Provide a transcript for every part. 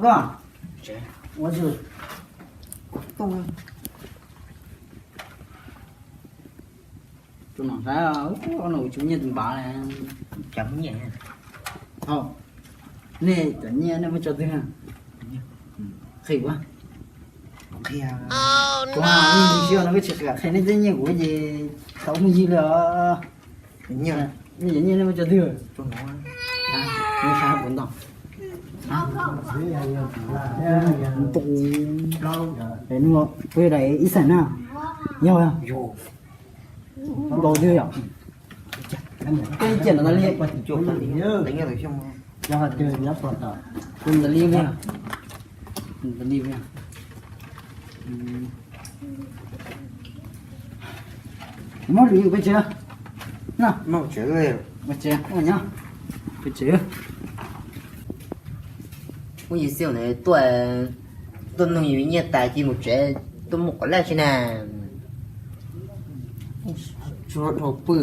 Ua tsis tuaj. Tus no saib, no tsis muaj nyiaj tus npav li. Cov nyiaj. Hau, nej cov nyiaj nej muab tso twg? Qhia kuv. Qhia. Kuv mus si no koj tsis qhia qhia nej tej nyiaj kuv ces tau mus yig li os. Nej cov nyiaj nej muab tso twg? Tus no. Kuv ntau. Ntau. Peb daim ib xeem na. Yog, yog. Ntau twg yom? Koj ciaj no tas li. Kuv tas li, kuv tas li. Muab lwm yus peb tsev na. Peb tsev, peb tsev. Muaj yus xij ntawd tuaj, tuaj nug yus nyiaj tas cia mus tsev, tuaj muaj qhov laj tsi na. Tsuas dhau pw.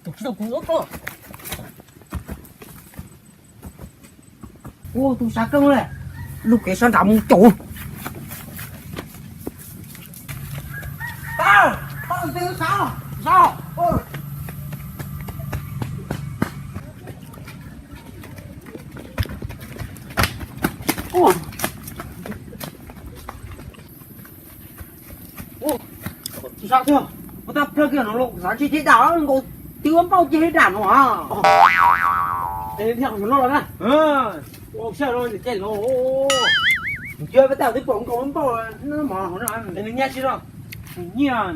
Tus tsis tau kuv ua koj. Ua tus sav kawg le, lub kev sab nrad mus caum. Pab, pab tus sav, sav. Tus sav tiag, ua tag plawg kiag no los xav ntshe ces dam nkaus, twb ua npauj ces dam no. Es thiaj yuav no los na. Ua siab los ces los. Nws cia peb tawm twb pom nkaus ua npauj no mog. Es nws nyiaj tsis los? Nyiaj,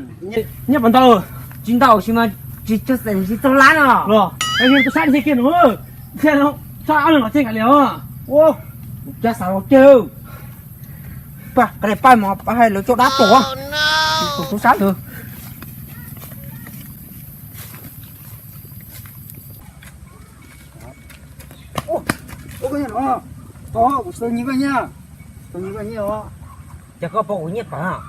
nyiaj puas ntau? Tsis ntau sis mas tsis txog xees tsis txog lab no los. Es tus sav ntshe kiag no, thiaj no, sav ob leeg los ces nkaus li os. Ua, kuv cab xav los cawg. Pab, qhov pab mos pab hais lawv coj dab tuaj. Tus tub sab ntawd. Ua, koj nyiaj no, kuv tsis tau nyiag koj nyiaj, tsis tau nyiag koj nyiaj os. Cas koj pom kuv nyiaj pawg?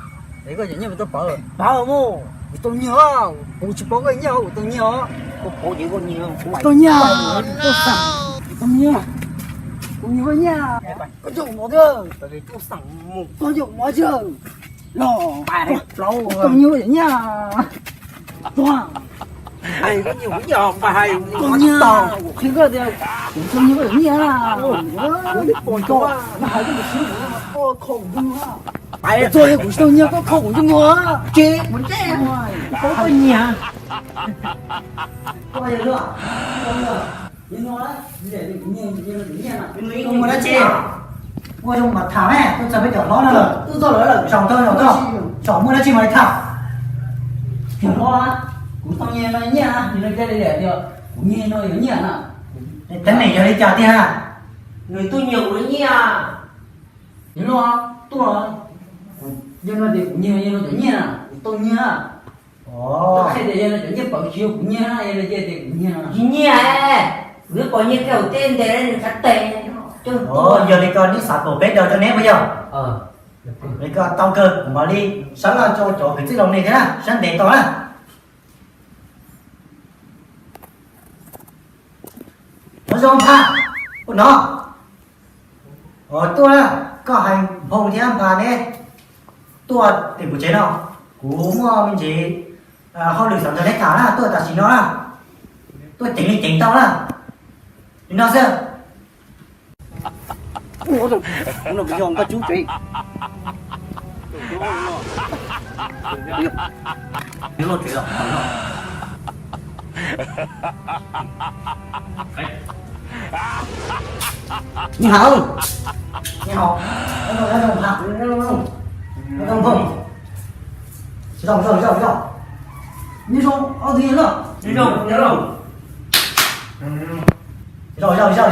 Es koj cov nyiaj puas tau pawg? Pawg mus, kuv tau nyiag, kuv tsis pom koj nyiaj kuv tau nyiag os. Koj pom ces koj nyiag, kuv tau nyiag, kuv tau nyiag, kuv nyiag koj nyiaj, koj coj kuv mov thiab, koj coj kuv mov thiab, los, koj nyiag koj cov nyiaj. Tuag. Hais koj nyiag kuv nyiaj, koj hais kuv nyiaj, kuv qhia koj tias kuv tau nyiag koj cov nyiaj. Koj hais koj tus txiv, koj kho kuv nyiaj. Txog kuv tsis tau nyiag koj kho kuv nyiaj. Ces kuv ntsej, koj nyiag. Muaj dab tsi? Ua zoo mas tham ne, tuaj txog peb cov hlob na, tuaj txog lawm lawm, zaum tau zaum tau, zaum muaj dab tsi mas li tham. Cov hlob, kuv tau nyiag no nyiaj, nws no cia li tias kuv nyiag no yuav nyiaj na. Teeb meem yog li cas tiag? Nws tuaj nyiag kuv nyiaj. Nws no tuaj, yog no tias kuv nyiag, yog no cov nyiaj na, kuv tau nyiag. Qhia tias yog no cov nyiaj pawv tsis yog kuv nyiag, yog no cia tias kuv nyiag. Tsis nyiag, kuv twb pom nyiag kiag hauv teb ntes nws tshav tes. Yog li ko neb xav kom peb daws rau neb puas yog? Li ko tau kawg, kuv mam li sab laj rau cov kwv tij laus nej thiab na, sab ntev tau na. Nov zoo Nphaj, ua no. Tuaj, koj hais Nphoo thiab Nphaj neb tuaj tim kuv tsev no, kuv muaj me ntsis hauj lwm xav nrog neb tham na, tuaj tam sim no na, tuaj ceev li ceev tau na. Li no xwb. Kuv no kuv yog Nkauj Tsub tsev. Ni hao, ni hao, no no no no, no no no, no no no, no no no, no no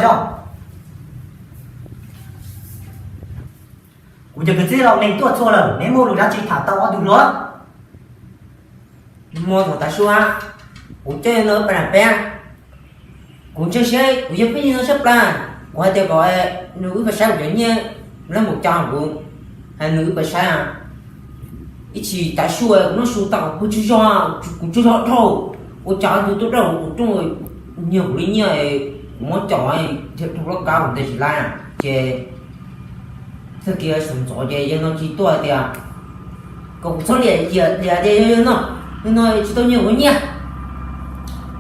no, kuv cov kwv tij laus neeg tuaj txhua lawm, neb muaj lus dab tsi tham tau ob tug hluas? Muaj thaum tav su, kuv coj yawg no pab nram peb, kuv ntseeg siab kuv yawg pheej yog no sab plab, kuv hais tias kom nws wb pab saib kuv cov nyiaj, lawv mus cov kuv, hais nws wb pab saib, ib tsis tav su kuv noj su tau kuv pw tsaug zog, kuv tsaug zog dhau, ua cas tus tuaj dawj kuv rooj, nyiag kuv li nyiaj, kuv muab caum dhia dhau lub kab kuv tes tsis laib, ces tag kis sawv ntxov ces yawg no cia li tuaj tias kom kuv txhob liam, liam tias yog yawg no, yawg no tsis tau nyiag kuv nyiaj,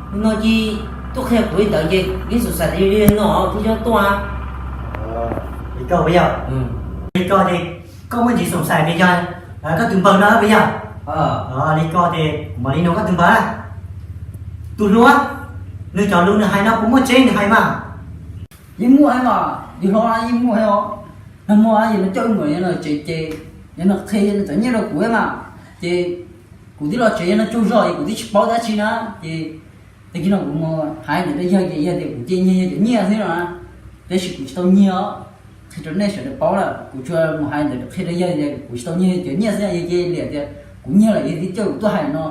yawg no cia li tuaj qhia kuv li ntawd ces yeej xav tias yog yawg no thiaj coj tuaj. Li ko puas yog? Li ko ces koj muaj ntsis xav tias yog koj tus npawg no puas yog? Li ko ces kuv mam li nug koj tus npawg na. Tus hluas, nws cov lus nws hais no puas muaj tseeb nws hais mas? Yeej muaj mas, yawg hlob, yeej muaj os. Nag hmo yawg no coj wb mus yawg no tsev ces yawg no qhia yawg no cov nyiaj rau kuv mas, ces kuv twb los tsev yawg no tsaug zog es kuv twb tsis paub dab tsi na, ces tag kis no kuv mus hais ntawd rau yawg ces yawg tias kuv cia nyiag yawg cov nyiaj xwb no na, tab sis kuv tsis tau nyiag os. Qhia rau nej sawv daws paub lawm, kuv tsuas mus hais ntawd qhia rau yawg tias kuv tsis tau nyiag yawg cov nyiaj xwb, yawg cia li tias kuv nyiag lawm yawg thiaj coj kuv tuaj hais no,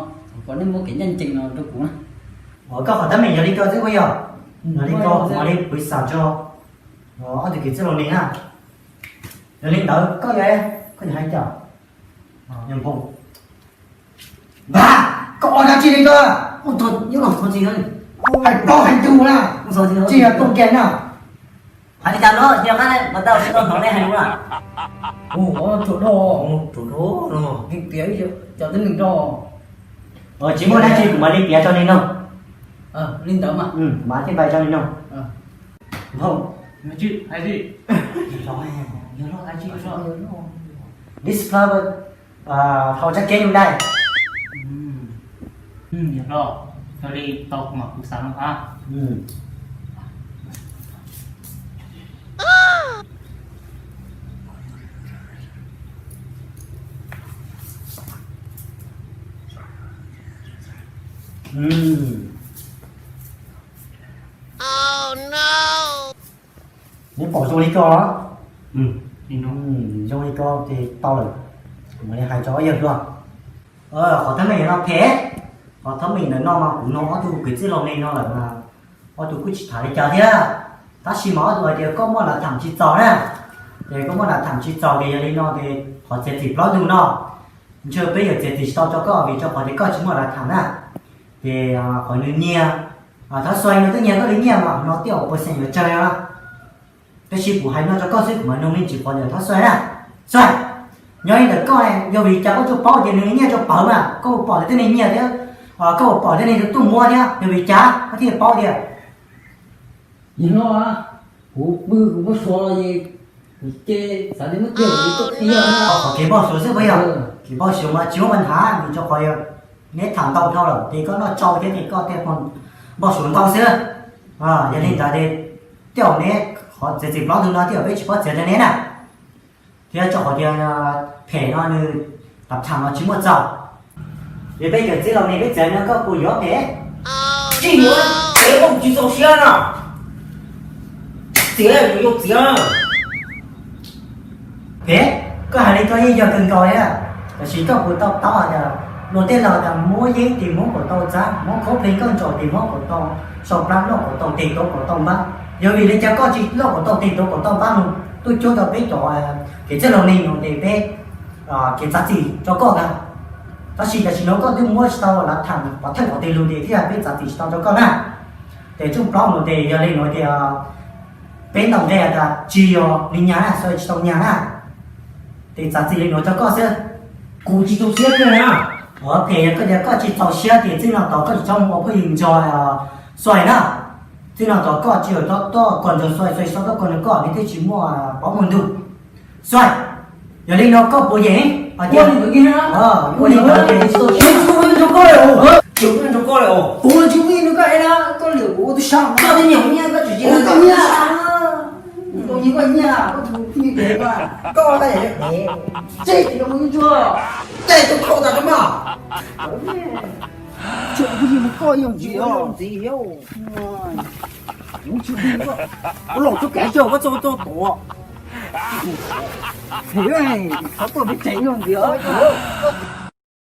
kom nej muab kev ncaj ncees no rau kuv na. Koj qhov teeb meem yog li ko xwb puas yog? Yog li ko kuv mam li pw xam tso ob tug kwv tij laus neeg na. Yog li ntawd koj, koj yuav hais cas? Npawg, koj ua dab tsi li ko? Hais plaub hais ntug na, tsis yog tuaj kiag na. Hais li cas no, yog qab mas tau sib tau hnov nej hais lus na. Ua tsuag do, tsuag do no, piav cov tib neeg do. Tsis muaj dab tsi, kuv mam li piav rau nej mloog. Li ntawd mas, kuv mam li piav rau nej mloog. Npawg, this flower, hau tsa kev yus dai. Yog li tau kuv mam kuv xav no a. Neb pom zoo li ko los? Zoo li ko ces tau lawm. Kuv mam li hais rau ob yawg hluas. Qhov teeb meem no phem, qhov teeb meem ntawm no mas kuv nug ob tug kwv tij laus neeg no lawm mas ob tug kuj tsis tham li cas thiab. Tab sis mas ob tug hais tias koj muaj lav tham tsis txaus na, ces koj muaj lav tham tsis txaus ces yog li no ces qhov txiav txim plaub ntug no, ntshe peb yuav txiav txim tsis tau rau koj vim rau qhov tias koj tsis muaj lav tham na. Ces qhov nws nyiag, Thab Xuaig no twb nyiag koj li nyiaj mas no twb ua pua xeem yuav tsawg no. Tab sis kuv hais no rau koj xwb kuv mam nug me ntsis qhov ntawm Thab Xuaig na. Xuaig, nyob li ntawm koj yog vim cas koj tsuas paub tias nws nyiaj tsuas pawv mas koj puas pom tias tej neeg nyiag thiab, koj puas pom tej neeg tuaj muab thiab yog vim cas koj thiaj paub tias? Yog no, kuv pw kuv npau suav los es kuv ces xav tias muab tiag kuv tuaj qhia. Qhov kev npau suav xwb puas yog? Kev npau suav mas tsis muaj pab nthab vim rau qhov yog neb tham ntau dhau lawm ces koj noj tsau thiab ces koj thiaj npau suav ntau xwb. Yog li ntawd ces tej zaum neb qhov txiav txim plaub ntug no tej zaum peb tsis paub txiav rau neb na. Thiab rau qhov tias phem no nws lav tham no tsis muaj txaus. Yog peb cov txiv laus ne peb txiav no koj puas yuav phem? Tsis yuav, phem koj tsis txaus siab no. Txiav yuav txiav. Phem, koj hais li koj yeej yog kawg nkaus li, tab sis koj puas tau taub hais tias luag tej laus tias muab yeeb tis muab kom tau txav, muab khaub plig nkauj ntsaum tis muab kom tau sau plab, loj kom tau tes, tuav kom tau npab. Yog vim li cas koj tsis loj kom tau tes, tuav kom tau npab no tuaj cuab rau peb cov kev txawj laus neeg no ces peb kev txav txim rau koj ntag. Tab sis tam sim no koj twb muab tsis tau lav tham pov thawj qhov twg lus ces thiaj peb txav txim tsis tau rau koj na. Ces tshooj plaub no ces yog li no tias peb ntaus nqe tas tsis yog li nyag na, xav tsis tau nyag na. Ces txav txim li no rau koj xwb. Kuv tsis txaus siab kiag na. Ua phem yog koj tias koj tsis txaus siab ces txij no tod koj tsis txhob mus ua phooj ywg nrog Xuaig na. Txij no tod koj tsis yog txhob tuaj kos nrog Xuaig, Xuaig tsis txhob tuaj kos nrog koj, nws thiaj tsis muaj plaub muaj ntug. Xuaig, yog li no koj puas yeem? Ua li ntawd kiag na. Ua li ntawd, tsis ua nrog koj li os. Tsis ua nrog koj li os. Kuv tsis ua nrog koj li na, koj liam kuv ua tub sab. Koj twb niam kuv nyiaj, koj tsis ua tau nyiaj. Kuv tau nyiaj koj nyiaj, koj tus nyiaj kev mas. Koj tas yam kev, tseg ces mus ntsuag, tseg tus khaum tas rau mas. Tsis ua nrog koj li ntxiv os. Kuv tsis ua nrog koj, kuv los txog kev tso koj txog txog tuav. Thov koj peb tsev ntxiv os.